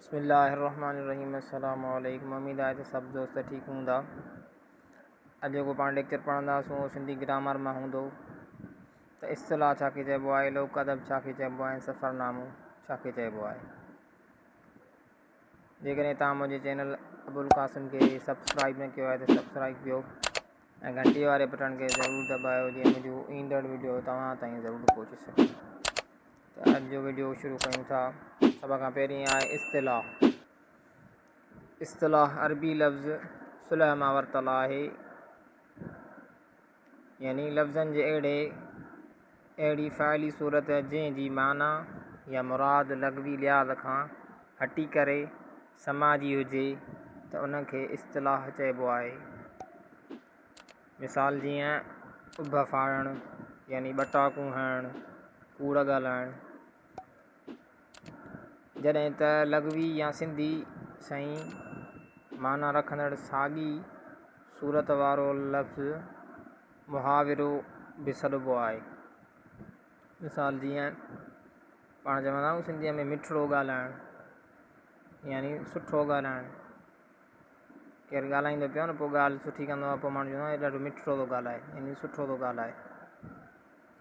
بسم الله الرحمن الرحيم السلام عليڪم اميد آهي ته سڀ دوست ٺيڪ هوندا اڄ جيڪو پاڻ ليڪچر پڙهنداسون اهو سنڌي گرامر مان هوندو ته اصطلاح ڇا کي چئبو آهي لوڪ ادب ڇا کي چئبو آهي سفرنامو ڇا کي چئبو آهي جيڪڏهن توهان منهنجي چينل ابوالقاسم کي سبسڪرائب نه ڪيو آهي ته سبسڪرائب ڪيو ۽ گهنٽي واري بٽڻ کي ضرور دٻايو جيئن منهنجو ايندڙ وڊيو توهان تائين ضرور پهچي سگهي ته اڄ جو وڊيو شروع ڪيون ٿا سڀ کان پهرين آهي اصطلاح اصطلاح عربي لفظ صلح مان ورتل آهي يعني لفظن جي اهڙي اهڙي فعلي صورت جنهن جي معنيٰ يا مراد لغوي لحاظ کان هٽي ڪري سماجي هجي ته ان کي اصطلاح چئبو آهي. مثال جيئن اڀ ڦاڙڻ يعني ٻٽاڪون هڻڻ، ڪوڙ ڳالهائڻ. جڏهن ته لغوي يا سنڌي سئين معنيٰ رکندڙ ساڳي صورت وارو لفظ محاورو به سڏبو آهي. مثال جيئن پاڻ چوندا آهيون سنڌيء ۾ مٺڙو ڳالهائڻ يعني سٺو ڳالهائڻ. ڪير ڳالهائيندو پيو نه پوء ڳالهه سٺي ڪندو آهي پوء ماڻهو چوندو آهي ڏاڍو مٺڙو ٿو ڳالهائي يعني سٺو ٿو ڳالهائي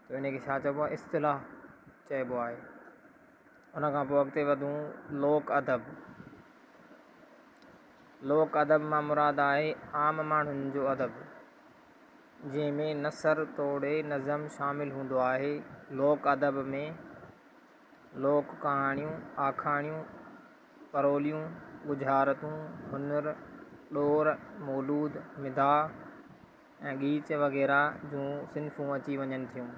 ته ان کي ڇا چئبو آهي اصطلاح چئبو آهي. ان کان پوء اڳتي وڌون لوڪ ادب. لوڪ ادب مان مراد آهي عام ماڻهن جو ادب، جنهن ۾ نثر توڙي نظم شامل هوندو آهي. لوڪ ادب ۾ لوڪ ڪهاڻيون، آکاڻيون، پروليون، ڳجهارتون، هنر، ڏور، مولود، مداح ۽ ڳيچ وغيره جون صنفون اچي وڃن ٿيون.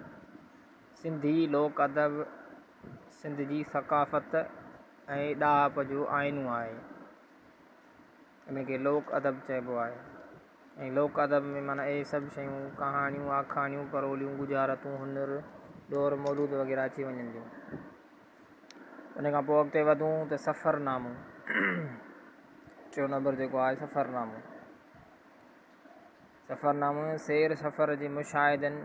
سنڌي لوڪ ادب سنڌ جي ثقافت ۽ ڏاهپ جو آئينو آهي. ان کي لوڪ ادب چئبو آهي ۽ لوڪ ادب ۾ معنيٰ اهي سڀ شيون، ڪهاڻيون، آکاڻيون، پروليون، ڳجهارتون، هنر، ڏور، مولود وغيره اچي وڃن ٿيون. ان کان پوء اڳتي وڌون ته سفرنامو، ٽيون نمبر جيڪو آهي سفرنامو. سفرنامو سير سفر جي مشاهدن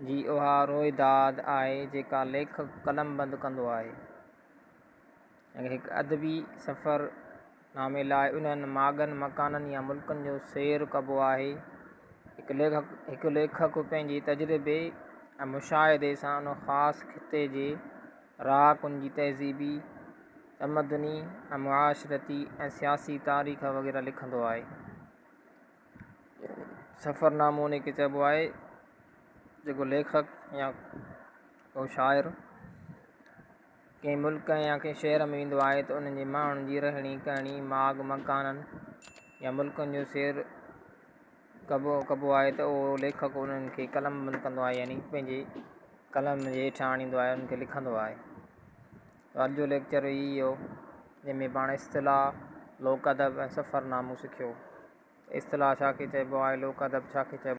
جي اها روئداد آهي جيڪا ليکڪ قلمبند ڪندو آهي ۽ هڪ ادبي سفر نامي لاء انهن ماڳن، مڪانن يا ملڪن جو سير ڪبو آهي. هڪ ليکڪ هڪ ليکڪ پنهنجي تجربي ۽ مشاهدي سان ان خاص خطي جي رهاڪن جي تهذيبي، تمدني ۽ معاشرتي ۽ سياسي تاريخ وغيره لکندو آهي. سفرنامو ان کي چئبو آهي جيڪو ليکڪ يا ڪو شاعر ڪنهن ملڪ يا ڪنهن شهر ۾ ويندو آهي ته انهن جي ماڻهن جي رهڻي ڪهڻي ماڳ مڪانن يا ملڪن جو سير ڪبو ڪبو آهي ته اهو ليکڪ انهن کي قلم بند ڪندو آهي يعني پنهنجي قلم جي هيٺان آڻيندو آهي انهن کي لکندو آهي اڄ جو ليڪچر هي هو جنهن ۾ پاڻ اصطلاح لوڪ ادب ۽ سفرنامو سکيو اصطلاح ڇا کي چئبو آهي لوڪ ادب ڇا کي چئبو.